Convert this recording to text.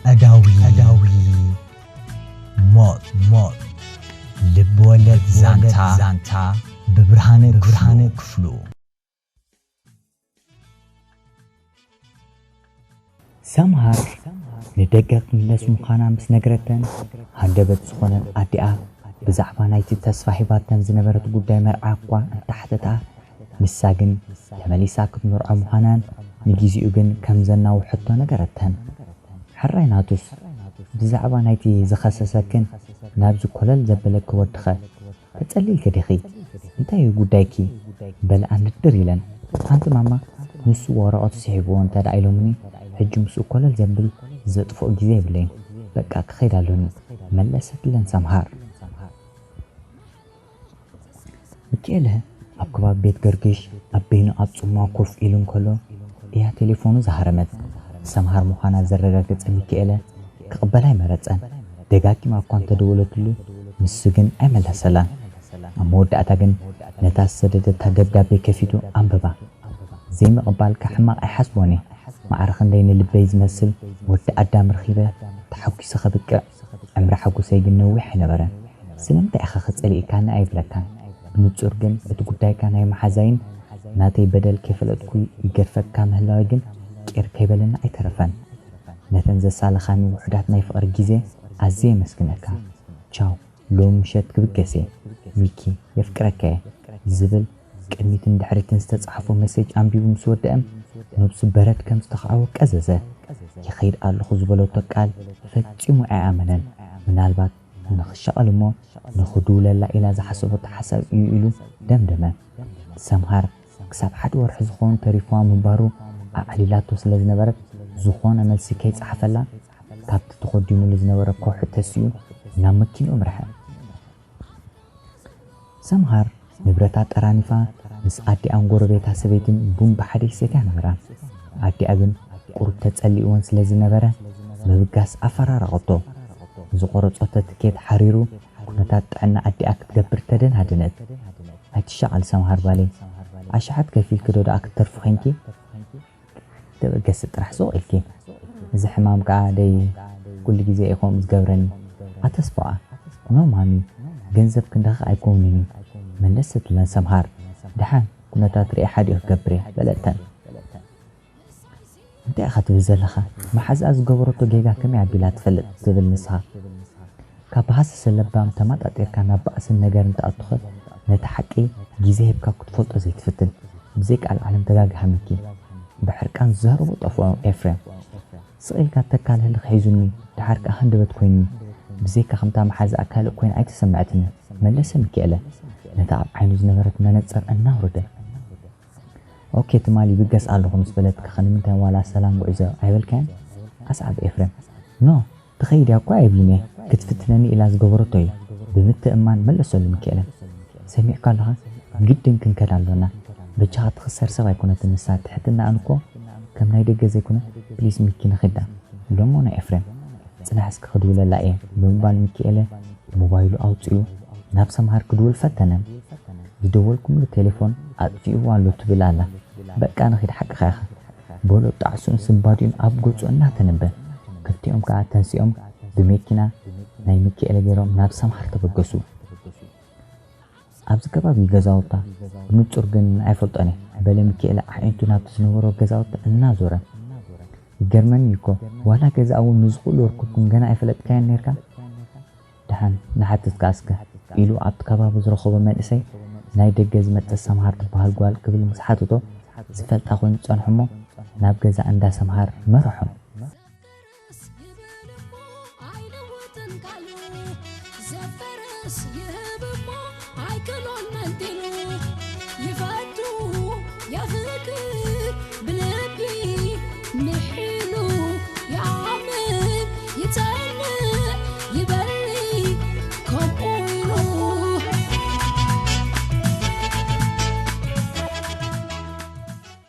ኣዳዊ ኣዳዊ ሞት ሞት ልብ ወለድ ዛንታ ዛንታ ብብርሃነ ብብርሃነ ክፍሉ። ሰምሃር ንደገ ክትምለስ ምዃና ምስ ነገረተን፣ ሃንደበት ዝኾነን ኣዲኣ ብዛዕባ ናይቲ ተስፋ ሂባተን ዝነበረት ጉዳይ መርዓ እኳ እንተሓተታ፣ ንሳ ግን ተመሊሳ ክትምርዖ ምዃናን ንግዜኡ ግን ከም ዘናውሐቶ ነገረተን። ሕራይ ናቱስ፣ ብዛዕባ ናይቲ ዝኸሰሰክን ናብዚ ኮለል ዘበለኪ ወድኸ ተጸሊልኪ ዲኺ? እንታይ እዩ ጉዳይኪ? በልኣ ንድር ኢለን። ሓንቲ ማማ ንሱ ወረቐቱ ስሒብዎ እንተ ደኣ ኢሎምኒ፣ ሕጂ ምስኡ ኮለል ዘብል ዘጥፍኦ ግዜ የብለይን። በቃ ክኸይድ ኣሎኒ፣ መለሰትለን ሰምሃር። ሚኪኤለ ኣብ ከባቢ ቤት ገርግሽ ኣብ በይኑ ኣብ ጽምዋ ኮፍ ኢሉ እንከሎ እያ ቴሌፎኑ ዝሃረመት። ሰምሃር ምዃና ዘረጋገጸ ሚኪኤለ ክቕበላ ኣይመረጸን። ደጋጊማ እኳ እንተደወለትሉ ንሱ ግን ኣይመለሰላን። ኣብ መወዳእታ ግን ነታ ዝሰደደታ ደብዳቤ ከፊቱ ኣንበባ። ዘይምቕባልካ ሕማቕ ኣይሓስቦን እየ። ማዕረ ክንደይ ንልበይ ዝመስል ወዲ ኣዳም ረኺበ ተሓጒሰ ከብቅዕ፣ ዕምሪ ሓጎሰይ ግን ነዊሕ ኣይነበረን። ስለምንታይ ኢኻ ከጸሊእካኒ ኣይብለካን። ብንጹር ግን እቲ ጉዳይካ ናይ መሓዛይን ናተይ በደል ከይፈለጥኩ ይገድፈካ ምህላወይ ግን ቂር ከይበለኒ ኣይተረፈን። ነተን ዘሳለኻኒ ውሑዳት ናይ ፍቕሪ ግዜ ኣዝየ የመስግነካ። ቻው። ሎሚ ምሸት ክብገስ እየ። ሚኪ፣ የፍቅረካ እየ ዝብል ቅድሚትን ድሕሪትን ዝተጻሕፎ መሴጅ ኣንቢቡ ምስ ወደአ፣ ነብሱ በረድ ከም ዝተኻዕወ ቀዘዘ። ይኸይድ ኣለኹ ዝበለቶ ቃል ፈጺሙ ኣይኣመነን። ምናልባት ንኽሻቐል እሞ ንኽድውለላ ኢላ ዝሓሰበቶ ሓሳብ እዩ ኢሉ ደምደመ። ሰምሃር ክሳብ ሓደ ወርሒ ዝኾኑ ተሪፍዋ ምንባሩ ኣዕሊላቶ ስለ ዝነበረት፣ ዝኾነ መልሲ ከይጸሓፈላ፣ ካብቲ ተኾዲኑሉ ዝነበረ ከውሒ ተሲኡ ናብ መኪንኡ ኣምርሐ። ሰምሃር ንብረታ ጠራኒፋ ምስ ኣዲኣን ጎረቤታ ሰበይትን ቡን ብሓደ ይሰትያ ነበራ። ኣዲኣ ግን ቁሩብ ተጸሊእወን ስለ ዝነበረ፣ ምብጋስ ኣፈራረቐቶ። ዝቖረጸቶ ትኬት ሓሪሩ፣ ኩነታት ጥዕና ኣዲኣ ክትገብር ተደናደነት። ኣይትሻቐል ሰምሃር ጓለይ፣ ኣሽሓት ከፊልኪ ዶ ደኣ ክትተርፊ ኾይንኪ? ተበገሲ ጥራሕ ሱቕ ኢልኪ። እዚ ሕማም ከኣ ደይ ኩሉ ግዜ እዩ ከምኡ ዝገብረኒ። ኣተስፋኣ፣ ኖ ማሚ፣ ገንዘብ ክንዳኺ ኣይኮውንን እዩ፣ መለሰትለን ሰምሃር። ደሓን ኩነታት ርእየ ሓዲኡ ክገብር እየ በለተን። እንታይ ኢኻ ትብል ዘለኻ? መሓዛኣ ዝገበረቶ ጌጋ ከመይ ኣቢላ ትፈልጥ? ትብል ንስኻ። ካብ ሃሰሰ ለባም ተማጣጢርካ ናብ ባእስን ነገርን ትኣቱኸ፣ ነቲ ሓቂ ግዜ ሂብካ ክትፈልጦ ዘይትፍትን። ብዘይ ቃል ዓለም ተጋጊኻ ሚኪ። ብሕርቃን ዝዛረቦ ጠፍኦ ኤፍሬም። ስቕ ኢልካ ተካል ህልኽ ሒዙኒ፣ ደሓር ከኣ ሃንደበት ኮይኑኒ። ብዘይካ ከምታ መሓዛኣ ካልእ ኮይና ኣይተሰምዐትንን። መለሰ ሚኪኤለ፣ ነታ ኣብ ዓይኑ ዝነበረት መነጸር እናውረደ። ኦኬ፣ ትማሊ ይብገስ ኣለኹ ምስ በለትካ ከ ንምንታይ ዋላ ሰላም ጉዕዞ ኣይበልካያን? ኣስዓብ ኤፍሬም። ኖ፣ ትኸይድ እያ እኮ ኣይብልን እየ፣ ክትፍትነኒ ኢላ ዝገበረቶ እዩ። ብምትእምማን መለሰሉ ሚኪኤለ። ሰሚዕካ ኣለኻ? ግድን ክንከድ ኣሎና። በጃኻ ትኽሰር ሰብ ኣይኮነትን ንሳ፣ ትሕትናኣን እኮ ከም ናይ ደገ ዘይኮነ፣ ፕሊስ ሚኪ ንኺድ ደኣ። ሎሞ ናይ ኤፍሬም። ጽናሕ እስከ ክድውለላ እየ ብምባል ሚኪኤለ ሞባይሉ ኣውጺኡ ናብ ሰምሃር ክድውል ፈተነ። ዝደወልኩምሉ ቴሌፎን ኣጥፊእዎ ኣሎ ትብል ኣላ። በቃ ንኺድ ሓቅኻ ኢኻ በሎ ጣዕስኡን ስንባዲኡን ኣብ ገጹ እናተነበ። ክልቲኦም ከኣ ተንሲኦም ብመኪና ናይ ሚኪኤለ ገይሮም ናብ ሰምሃር ተበገሱ። ኣብዚ ከባቢ ገዛውታ ብንጹር ግን ኣይፈልጦን እየ በለ ሚኪኤለ ኣዒንቱ ናብቲ ዝነበሮ ገዛውቲ እናዞረ። ይገርመኒ እኮ ዋላ ገዛ እውን ንዝኹሉ ርኩብኩም ገና ኣይፈለጥካዮን ነይርካ? ደሓን ንሓትትካ እስከ ኢሉ ኣብቲ ከባቢ ዝረኸቦ መንእሰይ ናይ ደገ ዝመጸት ሰምሃር ትበሃል ጓል ክብል ምስ ሓተቶ ዝፈልጣ ኮይኑ ዝጸንሖ እሞ ናብ ገዛ እንዳ ሰምሃር መርሖም። ዘፈረስ ይብል እሞ ኣይልውጥን ቃሉ፣ ዘፈረስ ይህብ እሞ ኣይክሎን መንጢሉ።